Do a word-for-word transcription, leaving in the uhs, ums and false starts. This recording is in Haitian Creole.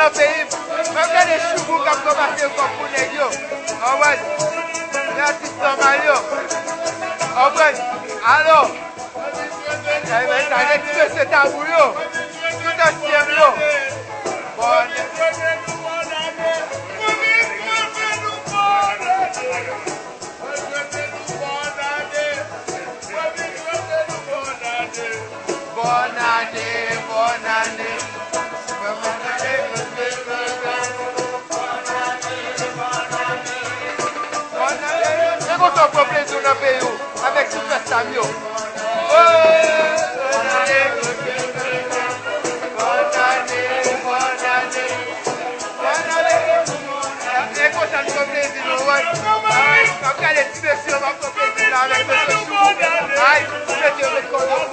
Nan peyi m, mwen gade Choubou k ap ranmase kòb pou nèg yo. Anmwey, men atis nòmal yo. Anmwey, alò. Ebyen, sa gen ti mesye Tabou yo. Tout ansyen yo. Bòn. Bòn ane, bòn ane. Bòn ane. Se konsa w pran plezi w nan peyi w avèk ti fèt sa m yo. Oh, bòn ane, bòn ane, bòn ane. E konsa n pran plezi nou, wè. Ay, m ap gade ti mesye yo, m ap pran plezi la avèk mesye Choubou. Ay, ti mesye yo met kò yo.